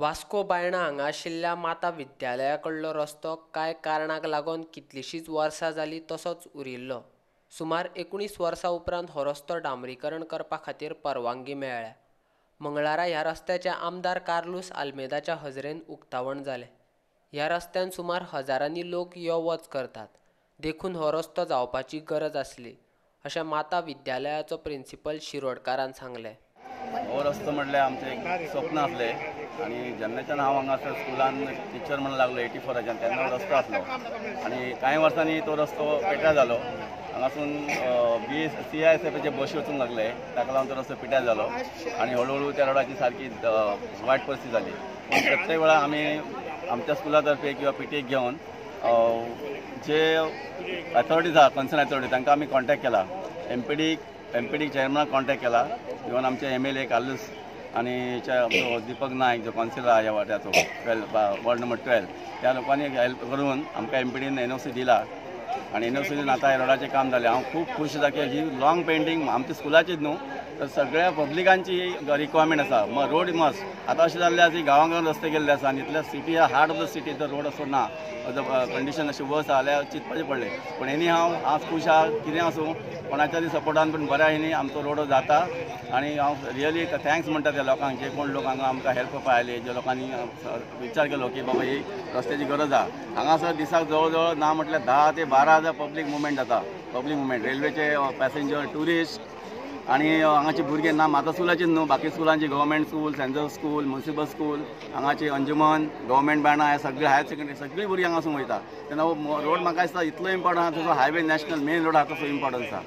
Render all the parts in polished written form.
वास्को बायणा हांगा आशिल्ल्या माता विद्यालया कडलो रस्तो कांय कारणाक लागून कितलींशींच वर्सां जालीं तसोच उरिल्लो. सुमार 19 वर्सां उपरांत हो रस्तो डांबरीकरण करपा खातीर परवानगी मेळ्ळ्या. मंगळारा ह्या रस्त्याचें आमदार कार्लूस आल्मेदाच्या हजरेन उक्तावण जालें. ह्या रस्त्यान सुमार हजारांनी लोक यो वच करतात, देखून हो रस्तो जावपाची गरज आसली अशें माता विद्यालयाचो प्रिन्सिपल शिरोडकारान सांगलें. हो रस्तो म्हणल्यार आमचें एक स्वप्न आसलें आनी जेन्नाच्यान हांव हांगासर स्कुलान टिचर म्हणून लागलो 84च्यान तेन्ना हो रस्तो आसलो आनी कांय वर्सांनी तो रस्तो पेट्यार जालो. हांगासून BCISFचे बशी वचूंक लागले, ताका लागून तो रस्तो पिट्यार जालो आनी हळू हळू त्या रोडाची सारकी वायट परिस्थिती जाली. पूण प्रत्येक वेळा आमी आमच्या स्कुला तर्फे किंवा PTA घेवन जे अथॉरिटीज आहा, कन्सर्न अथॉरिटी, तांकां आमी कॉन्टेक्ट केला. MPD चेअरमॅनाक कॉन्टेक्ट केला, इवन आमचे MLA Carlos आनी आमचो दीपक नायक जो कावन्सिलर आहा ह्या वाट्याचो 12 वॉर्ड नंबर 12, त्या लोकांनी हेल्प करून आमकां MPDन NOC दिला आनी NOC दिवन आतां ह्या रोडाचें काम जालें. हांव खूब खूश आसा की ही लाँग पेंडींग आमच्या स्कुलाचीच न्हू तर सगळ्या पब्लिकांची रिक्वायरमेंट आसा. रोड मस्ट आतां अशें जाल्लें आसा की गांवां गांवां रस्ते गेल्ले आसा आनी इतल्या city heart of the city तर रोड असो ना, कंडिशन अशी वर्स आसा जाल्यार चिंतपाचें पडलें. पूण एनी हांव आज खूश आहा, कितें आसूं कोणाच्या तरी सपोर्टान पूण बऱ्या हेणी आमचो रोड जाता आनी हांव रियली thanks म्हणटा त्या लोकांक, जे कोण लोक हांगा आमकां हेल्प करपाक आयले, जे लोकांनी विचार केलो की बाबा ही रस्त्याची गरज आहा. हांगासर दिसाक जवळ जवळ ना म्हटल्यार 10 ते 12 हजार पब्लीक मुवमेंट जाता. पब्लीक मुवमेंट, रेल्वेचे पॅसेंजर, ट्युरिस्ट आनी हांगाची भुरगीं ना माता स्कुलाची न्हू, बाकी स्कुलांची government school, saint Joseph school, municipal school, हांगाची अंजुमन, गव्हर्मेंट बायणा, हे सगळे हायर सेकंडरी सगळीं भुरगीं हांगासून वयता. तेन्ना हो रोड म्हाका दिसता इतलो इम्पॉर्टंट आहा, तसो हायवे नॅशनल मेन रोड आहा तसो इम्पॉर्टन्स आहा.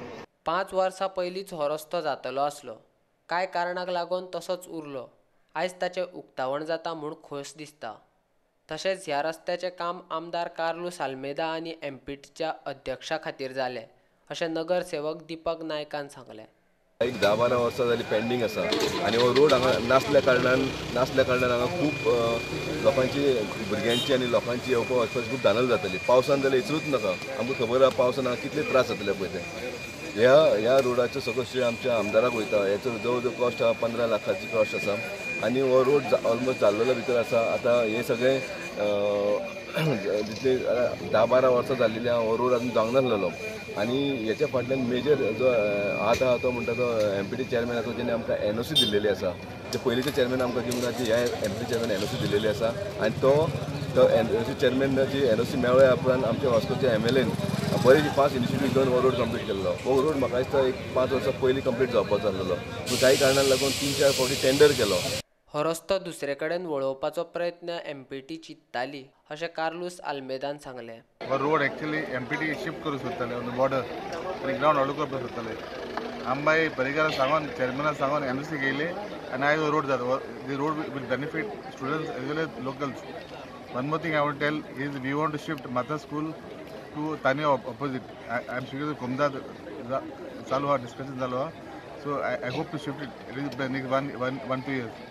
5 वर्सां पयलींच हो रस्तो जातलो आसलो, कांय कारणाक लागून तसोच उरलो. आयज ताचें उक्तावण जाता म्हूण खोस दिसता. तशेंच ह्या रस्त्याचें काम आमदार कार्लूस आल्मेदा आनी MPTच्या अध्यक्षा खातीर जालें अशें नगरसेवक दीपक नायकान सांगलें. एक 10-12 वर्सां जाली पेंडींग आसा आनी हो रोड हांगा नासल्या कारणान हांगा खूब लोकांची, भुरग्यांची आनी लोकांची येवपा वचपाची खूब धानल जातली. पावसान जाल्यार विचारूच नाका, आमकां खबर आहा पावसान हांगा कितले त्रास जातले पळय ते. ह्या रोडाचो सगळो श्रेय आमच्या आमदाराक वयता. हेचो जवळ जवळ कॉस्ट आहा 15 लाखाची कॉस्ट आसा आनी हो रोड ऑलमोस्ट जाल्लो भितर आसा. आतां हे सगळें जितले 10-12 वर्सां जाल्लेली आहा हो रोड अजून जावंक नासलेलो आनी हेच्या फाटल्यान मेजर जो हात आहा तो म्हणटा तो MPT chairman आसा, जेणे आमकां NOC दिल्लेली आसा. जे पयलींचे चेअरमॅन आमकां दिवंक ना ती ह्या MPT chairman NOC दिल्लेली आसा आनी तो NOC चेअरमॅनाची NOC मेळ्ळ्या उपरांत आमच्या वास्कोच्या MLAन बरी फास्ट इनिशिएटीव घेवन हो रोड कंप्लीट केल्लो. हो रोड म्हाका दिसता एक 5 वर्सां पयलीं कंप्लीट जावपाचो आसलेलो, पूण काही कारणाक लागून 3-4 फावटी टेंडर केलो. हो रस्तो दुसरे कडेन वळोवपाचो प्रयत्न MPT चिंतताली अशें कार्लूस आल्मेदान सांगलें. हो रोड एक्चुअली MPT shift करूंक सोदताले ऑन the border आनी ग्रावंड हळू करपाक सोदताले. आमबाय पर्रीकारा सांगून, चेअरमॅनाक सांगून NOC घेयली आनी आयज हो रोड जाता. The road will benefit students as well as locals. One more thing I want tell is we want to shift Mata school to Tania opposite. I am sure कोमदाद चालू आहा, डिस्कशन चालू आहा. So I hope to shift it next 1-2 years.